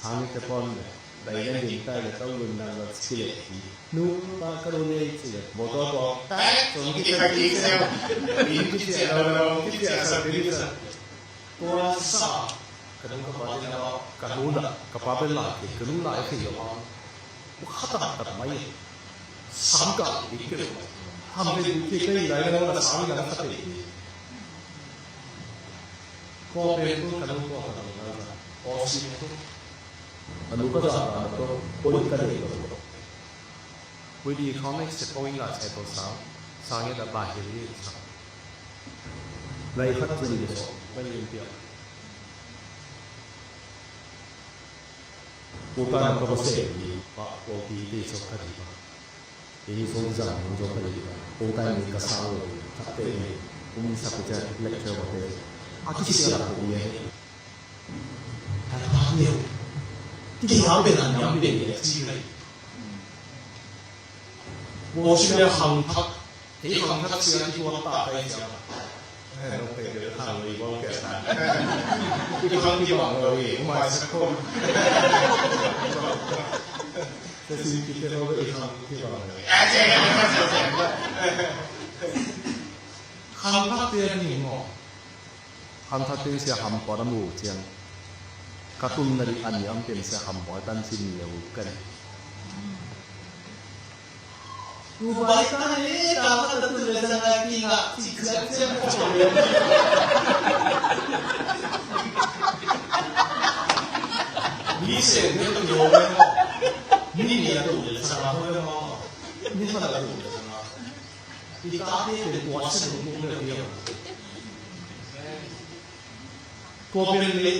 Sang te pon le, bai na din tai le tau lun na lo ci le ti. Nu pa ka lo nei ci le, bo to to, tai, so ki ka ki se, in ki se lo lo, ki se sa ki sa. Tua sa, ka nu ka pa te na, ka nu na, ka pa be lai ki, ka nu lai ki yo. Kha ta ta mai. Sang ka ki ke. Ham te ki ke lai na na sang na ka te. Ko pe tu ka nu ko ka nu na. O si tu. Anu ka za ka to, poi ka dei to. Poi di economics se poi la se to sa, sa nge da ba hi ri sa. Lai khat se di so, lai yin pia. Ko ka na ko se di, pa, ko ti te so ka di ba. Ini so zang, ini so ka di ba. Ko ka ni ka sa lo, ka te ni, kum sa ku ja lecture ba te. A ki si la ko ye. Kei hau pen a niam pen leh ci lei. Worship leh khangthak. Kei khangthak sia ki tuak ta kai sia. Eh, no pe de khang lei bang ke ta. Ki khang ki bang lei, umai sa khom. Sa si ki te no ki khang ki bang lei. Khangthak te ni mo. Khangthak teng sia kham pawl a mu ciang ka tunna ding a niam pen sia kham pawl tan sin ni a u kan. Dubai ta ne ka ka ta tun le sa ngai ki nga ci sia sia ko. Ni se ne to yo ne. Ni ni a tu le sa ngai ko ne. Ni sa la tu le sa ngai. I tate pen tua sia nung tung le dia. Tua pen le,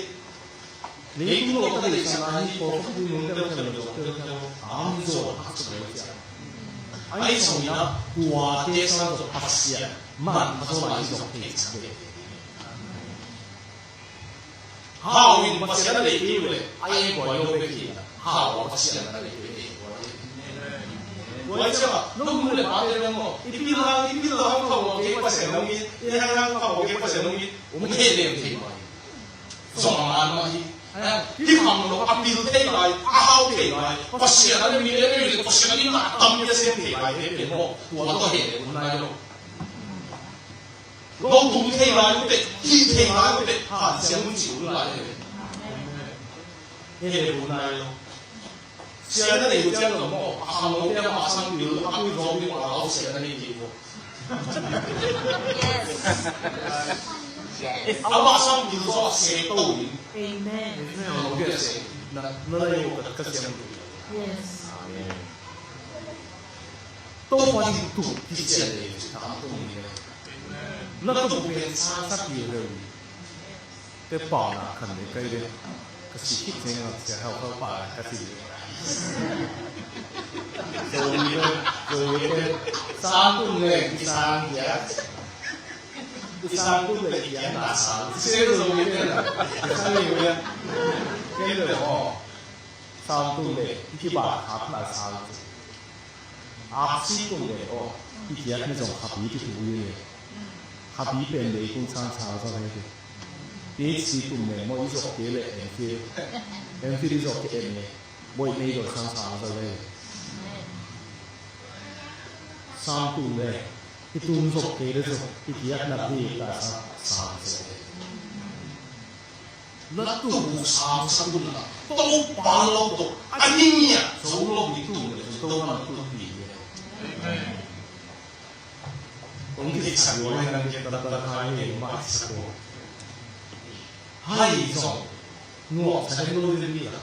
leitung lo ta dei sa lai hi, tua khop ding nung tel tel lo, tel tel lo, a mi zo a khak sa lo cia. Ai sawm ina, tua te sa zo a sia, man a zo lai zo thei sa de. Hau in Pasian a deih kei uh leh a engkuai lo bek hi a, Hau a Pasian na nei kei kei. Tua ciang a, no nu le pate beng maw, i pil hang, i pil lo hang pha maw kei Pasian hong it, i hang hang pha maw kei Pasian hong it, om heh lem thei mai. Zong a man mah hi. Hi kham lo a pil thei lai, a hau thei lai, Pasian a mi le mi le Pasian in na tam hi a sem thei lai te pen maw, tua tawh heh le hun nai lo. Lo tum thei lai uh teh, hih thei lai uh teh, hanciam hun cih hun lai hi. Heh le hun nai lo. Sia na nei uh ciang lo maw, a khangnote amah sang pil, a pil zawng ding uh a lau sia na nei ding uh. Amah sang pil zawng a sek to ding. Amen. Khangnote a sek. Na, na nei uh ka, ka siam ding. Yes. Amen. Topa ding tuk kician le, tam tung ding le. Na tuk pen sang sak ding le. Te pau na khan le kai le. Ka si khit ciang a sia hau hau pa ka si le. Zo ni le, zo ni le. Sang tung le, ki sang ya. Ki sang tung le, ki ya na sang. Ki se zo ni le. Ki sang ni le. Ke le ho. Sang tung le, ki ba khap na sang. Aksi tung le aw, i kiak ni zong khapi ki tu ui le. Khapi pen le i tung sang sang zong hei te. P H C tung le maw i zok ke le M Phil. M Phil i zok ke M le. Boi nei do sang sang zong hei. Sang tung le, i tung zok ke le zok, i kiak na pi la sang sang zong. Na tuh uh sang sak un la, Topa lo tawh a ni ngiat zo lo ding tuh uh le, Topa na tuh ding uh le. Hong kitheisak uh a, hong kitheisak uh a, hai zong nuam sa hem lo ding uh la,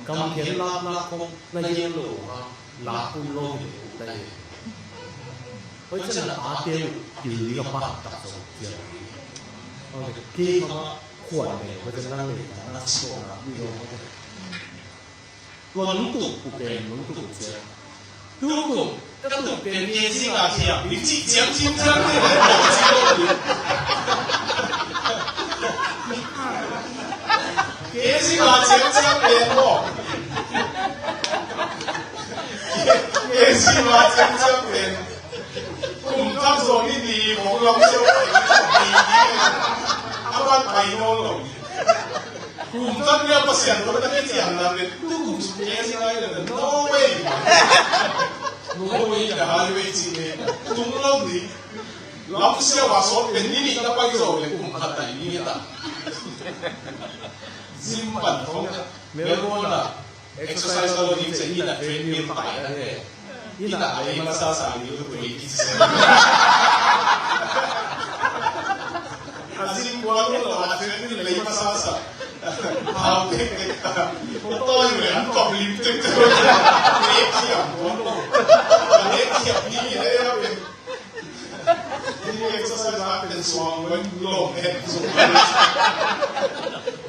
kam khial lak lak khong na gen lo uh a, lak pum lo ding uh tai. Hoi cian a tate uh pil ding a pah tak zo cian. Kei khang a khuan nei, hoi cian nang nei ta, nang sawh na, mi lo hoi cian. Tua nung tuk uh pen, nung tuk uh cian. Tukum, ka tuk pen kezi nga ciang, i cih ciang, ciang, ciang, ciang, ciang, ciang, ciang, ciang, ciang pen maw. Kezi nga ciang, ciang pen. Kum tam zo ni ni, hong lam siau pai ni, ni, ni. A ban pai nawn lo ni. Kum tam ni a Pasian lo na ke ciang na le. Tu kum su ke si ngai le. No way. No way, the highway si le. Tum lo ni. Lam siau a sawt pen ni ni na pai zo le kum khat tai ni ta. Zim pan thong. Melbourne a. Exercise lo ding ciang inn ah treadmill paina he. Inn ah lei masa sa ding lo twenty cent. A zin kuang lo a treadmill lei masa sa. Hau tek tek ta. Ko toi me an kop lim tek tek. Lei kiam kuang lo. Lei kiam ni le ya pen. Hih exercise a pen suang wen lawm het zo.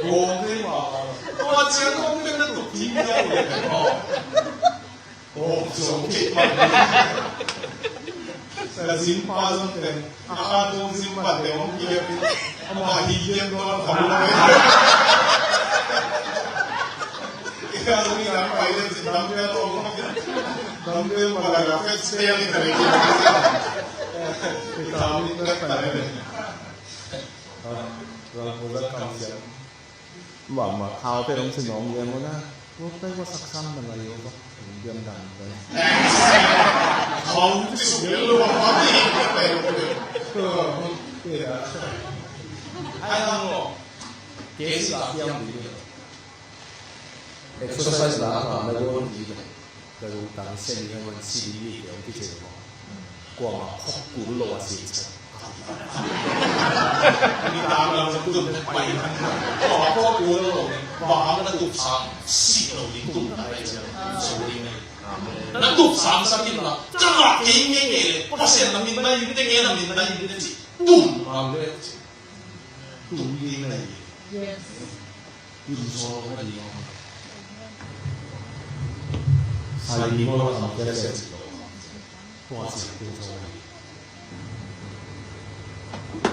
Gawm thei mah. Tua ciang om pen na tuk thim deuh le maw. Gawm zo thei mah. Ka zin pa zong pen a khan zong zin pa te om hi a pen. Amah hi hiam lo a kham lo. Ika zong i nang pai le zin dam pia tawh. Dam pia ma la la fek spel i ta le. I ta mi ta ta le. Ram ko za kam siam. Ma ma thau te dong sin nong yem na. Ko tai ko sak san na la yo ko. Yem dang ko. Thau ti su yem lo ma ti. Ai ang lo. Ke si la yam di. Exercise la a na yon di le. Ka lungtang sia ni hong an si di ni te hong kicing hong. Kuama khok kul lo a si chan. Ni tang lam sa tun pai. Kuama khok kul lo. Ba hang na tup sang si lo ni tun na pai chan. So ni ngai. Na tup sang sa kin la. Chang la kei nge nge le. Pasian na min na yin te nge na min na yin te ci. Tun ma le ci. Tun ni ngai. Yes. Kin so ka di ma. Sai di ma la am kia sia ci. Tua sia kin so ka di.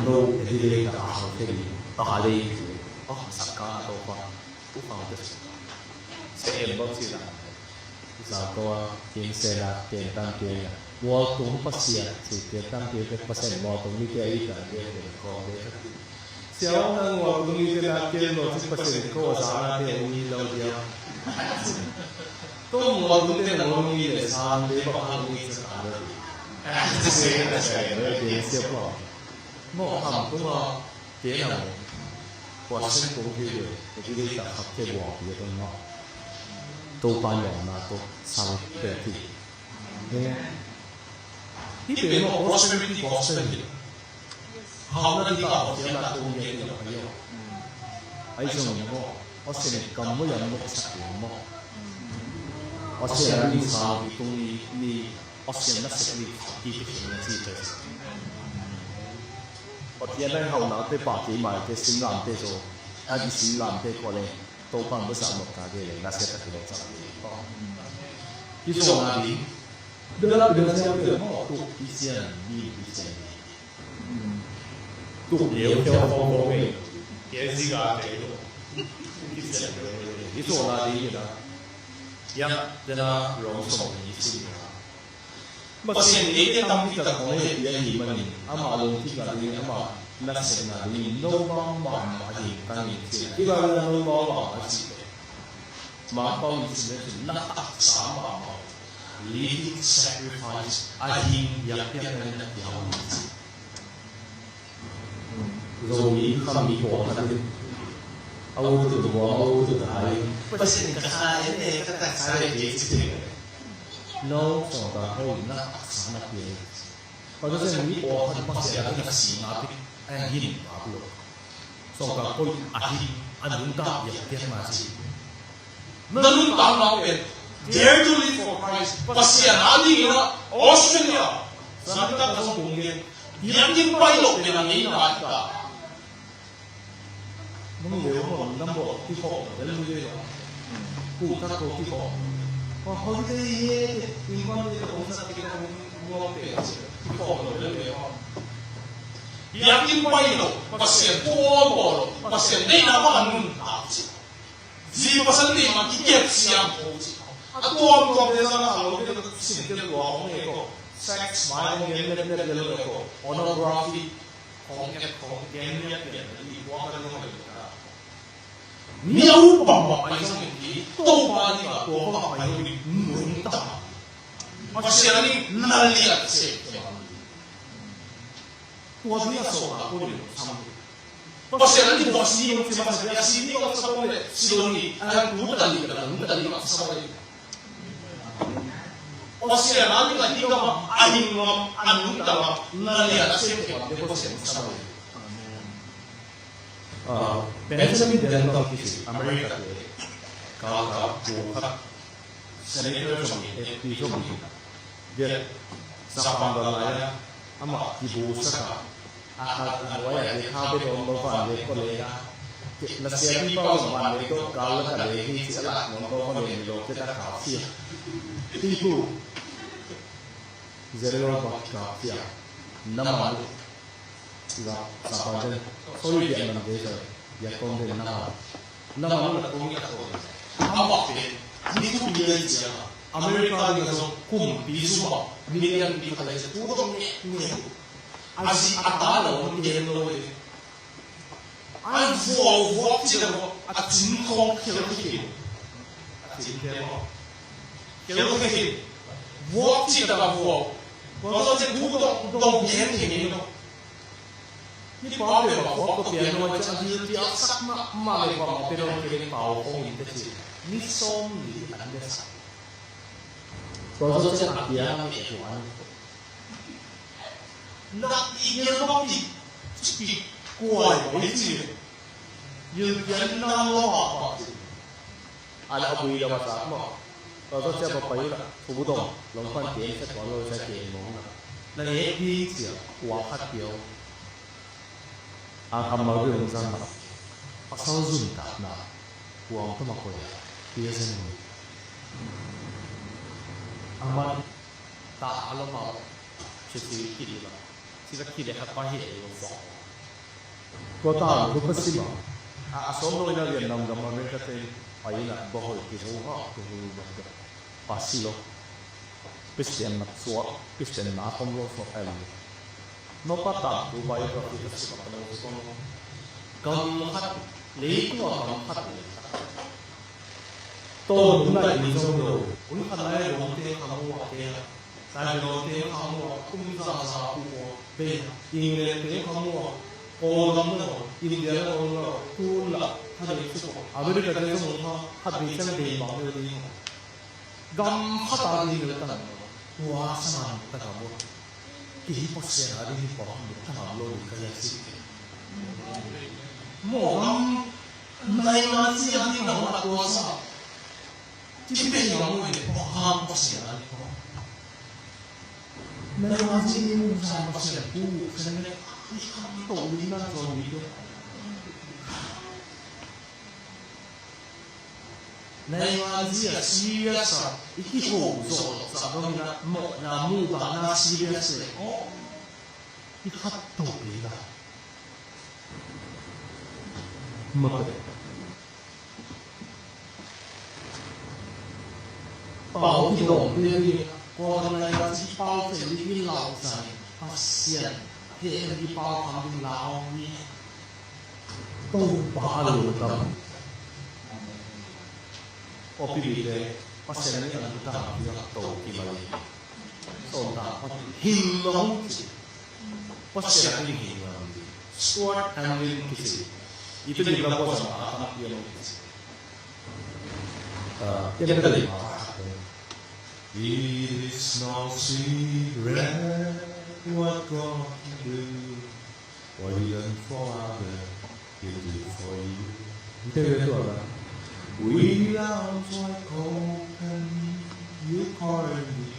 No, e di le ta a hau te di. Ta ha le. Oh, sa ka to pa. U hau te. Sa em bawk ci la. Sa ko a, kin se la, ken tang ken la. Mual tung Pasian, ci ken tang ken bek Pasian mual tung ni te a i ta ken ken kong ken. Sia ong nang mual tung ni te na ken lo ci Pasian ko a sa na te ong ni lo dia. Ko mual tung te na ong ni le sa na te bawk ong ni sa ka na. Ci se na sa ken ken sia bawk. Mawh ham tung a, ken a mawh. Kua sen kong hi le, e ki dei ta khak te buang pi a tong mawh. Topa niamna tawh sang pen hi. Hi pen mawh prosperity gospel hi. Hauhna ding a hauhna kong hi a hi lo a hi lo. Ahi zong mawh, Pasian kam mawh yam mawh sak mawh. Pasian a ding sang hi tung ni, ni Pasian na sep ni ki ki ki na ci te. Pasian na hau na te pa ki mai te sing lam te zo. A di sing lam te ko le. To pang ba sa mok ta ke le na se ta ki lo sa. Ki so na di. De la de la se de mo tu ki sian ni ki sian ni. Tu leo ke ho ho me. Ke zi ga te lo. Ki sian ni. Ki so na di na. Ya, de na rong so ni si ni. Pasian eite tampi tak hong hehpih ahih manin, amah lungkik a dingin, amah nasepna dingin, no bangmah mah a hing tangin ci. Hih Bible ah no bangmah mah a cih leh, Mangpau in sim leh cin, na taksa mahmah, living sacrifice, a hing biakpiakna in na pia uh hi ci. Zomi khami pawlkhat in a utut buang, a utut hai. Pasian ka kha en e, ka taksa e, kei ci thei. No, sawngta hoi na taksa na pia e. Pasian mi pawlkhat Pasian a taksa na pia e, a hin pap lo. Sawngta hoi a hin a nuntak biakpiakna ci. Na nuntakna pen dare to live for Christ. Pasian a dingin a Australia, Santa Cruz kong gen, biakinn pai lo pen a ngeina hi ta. Nung leu hon na bawh kikhawh lo, lel lu ve lo. Kuhtak ko kikhawh. Holiday he, in holiday ko sa kikhawh lo, kikhawh lo, lel lu ve lo. Biakinn pai lo, Pasian thu aw bawl lo, Pasian deihna bang a nuntak ci. Zi pasal nih mah kikep siang ko ci. A tuamtuam te zang a halo te sin te lua hong e ko. Sex mai hong gen lep lep lel e ko. Pornography hong et hong gen lep lep lel i tua ka ding hong e ko. Mi a upam bang pai zong in ki Topa ding a tua bang pai hong in nung ta. Pasian a ding na liat se. Tua ding a sawh a ko ding sam. Pasian a ding tua si ding ci masa a si ding a sa ko le si dong ni a tu ta ni ka nung ta ni ka sa ko le. Pasian a ding a ding ka a ding ngam a nung ta ngam na lia na sem ke ma de Pasian sa ko le. Ah, Benjamin Delong kisi America te ka ka tu ka Senator zong hi, M P zong hi. Dia, sa pang dal lai a, amah kibu sa ka. A khat a nuai a dia kha be dong ba van le ko le a. Na sia pi pau zong van le ko kal la ka le hi ci a lak nuam ko van le lo ke ta kau sia. Ti pu. General Bak kau sia. Na ma lu. Sa, sa pang den. Sorry, Vietnam de sa. Vietcong de na ma. Na ma lu na kong ya ko. Amah pen. Ni tu pi ya sia. America ding a zong kumpi sum a million pi khat a zia thu dong nge nge. A zi a ta lo nge lo e. A vuak vuak ci a vuak a cin khong khel khe khin. A cin khel lo. Khel khe khin. Vuak ci ta ka vuak. Vuak ci thu dong dong nge nge lo. Hih pa pen a khuak ka pian nuai ciang a dil piaksak mahmah leh bang a pia dong kei leh pau khong in ka ci. Ni sawm li an bia sak. Tua zawh ciang a piang a mi et uh an. Nak i gel bak i cipik kuai bai ci. Gil pian nang lo ha pa ci. An a bui dam a sak maw. Tua zawh ciang pa pai uh lah, thu dong, longpan ken sa tuan lo sa ken mawng lah. Na ngek ding ciang, kua khat pia uh. A kham mal ding hong zang lah. Pasal zuntakna, kua hong tawm a koi ah, pia zen uh. A man, ta a lo mau, sia si kit uh lah. Sila kile khat pa hi ei lo suak. Tua ta lo pa sima. A, a sawm lo ina Vietnam gam America te. Pai na bawhoi kiho ha kiho bawhoi. Pasi lo. Christian na suak, Christian na khom lo suak el. No pa tam tu bai profit a suak a lo suak. Gam khat, leitung a gam khat le. Tawh nung lai in zong lo. Ui khat lai lawmte kha mu a kea. Taipei lawmte kha mu a kum za za pu ko. Bei, England te kha mu a. Kawlgam lo, India lo lo, tun la, kha dei su ko. America te zong kha, khat dei chang dei bang lo dei. Gam khat a ding lo tan. Tua saman ta ka bo. Kei hi Pasian a ding hi pawh hong ding ka ngam lo ding ka hi a si. Maw gam nai ngan si a ding lo a tua sa. Ci pei ngam lo ding pawh hang Pasian a ding pawh. Nai ngan si ding lo sa Pasian pu sen le. Ai ka to ding na to ding. Nai ngan zia serious a, i kiho zawh zawh dong ina, mawhna muhbana serious le. Aw, i khat to pe la. Mate. Pau kidawm te ni, kawr nai ngan si pau te ni i lau zai, Pasian, he em i pau kham ding lau ni. Topa a lungdam. Aw pi bite, Pasian in a lungdam a to ki mai. Sawntak Pasian hing lo hong ci. Pasian in hing lo hong ci. Stuart Hamblen kici. Ite lim la ko sa ma a tam pi lo kici. Ah, ite lim la ko sa ma a tam. It is no secret what God can do. What you done for others, He'll do for you. Nte ve tua la. We love like open you call me.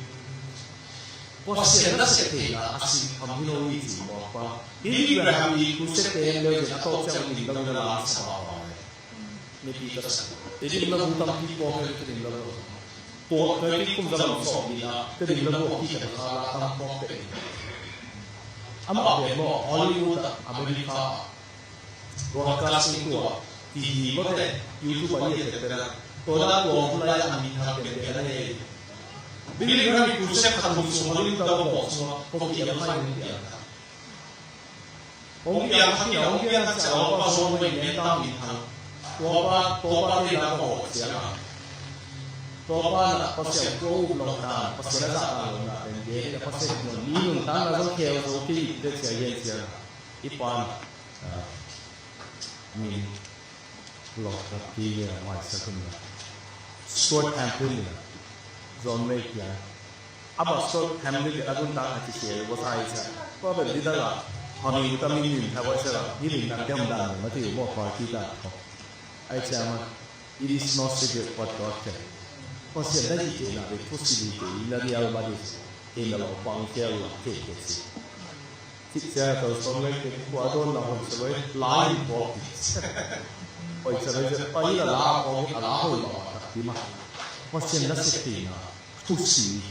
Pasian na sep theihna a sin tham hi lo i ci mawk pa. Hih Abraham i crusade te en leu zen a tawp ciang lim dang na lam sa pa. Mipi ka sa. Tedim labu tampi pawh kei tedim labu. Tua kei kum za lam sawm ni a tedim labu a ki ka kha la tam pawh te. Amah pen maw Hollywood a America broadcasting tua ti hi maw te YouTube a ni a te te la. Tua la tua lai a min hang te te la nei. Billy Graham i crusade khat hong sung Hollywood a bawk sung a ko ki el hai hong piang. Hong piang khat in a hong piang khat ciang a pa suang hong in ngen tang in hang. Tua pa, tua pa te na ka hawh ciang a. Tua pa na Pasian tua up lo dan, Pasian a zahtak lo na den gen, na Pasian tua ni nung tang na zong khel zo kei te ciang yen ciang. I pa na, ah, min. Lawhtak kei le a maisak in la. Stuart Hamblen in la. John Mack in la. Amah Stuart Hamblen in la a gun tang a ci sia, ua sa i cia. Tua bel didang a. Honi uta min min tha ua cia la. Hi min na diam dan ma ti mo party dan. Ai cia ma. It is no secret what God can. Pasian na hi kei na bek thusi hi kei na real ma di. Kei na lo pang kei la kei kei si. Cik cia tau sawm lei kei kua dawn na hon sa loi lai in bawk. Oi sa loi sa pai la la bawk a la hoi ma tak ti ma. Pasian na sep ti na thusi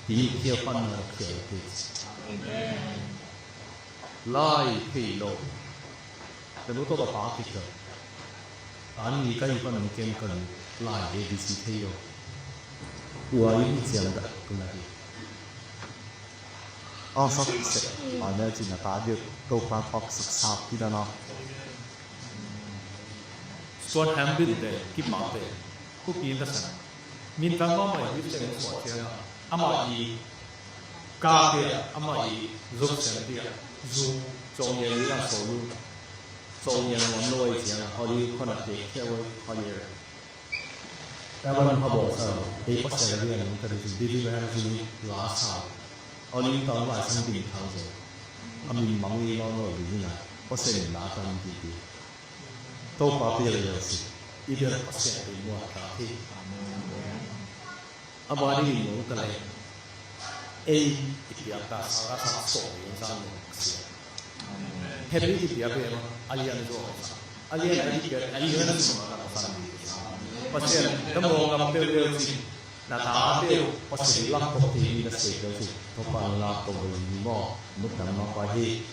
ti khial pan na khial ti. Lai thei lo. Tenu tawh ka pa kik ka. An ni ka hi pan an kem kan lai A B C thei lo. Ua i ni ciang dak tu na hi. A sak sek a ne cin a ta diak Topa pak sak sak ti na na. Stuart Hamblen te kip mak te. Kupi in ta san. Min tang mah mah i Christian in suah ciang a, amah i kate ah, amah i zuk siam ti ah, zu cawng ngian ni a so lu, cawng ngian nuam lo ai ciang a, holi khon a tek khia ua, holi a. Taban kha bawl sa lo, ei Pasian a lian nung ta ding, Billy Graham zu ni la sa lo, holi tang lai sang ding thang zo, a min mang i lo lo ding na, Pasian in la tam ti ti. Topa piak lel si. I biak Pasian peuhmah ta hi. A ba ding in nong ta leh. Ei i piak ta sa ka sa so i zang nong ka sia. Happy i piak peuhmah a lian zo. A lian a i piak a lian zo ma ka sa ni. Pasian ta mo ngam peuh lel si. Na ta peuh Pasian lak kok ti na se lel si. Topa lak kok lel ni mo. Nuk tam ma pa hi.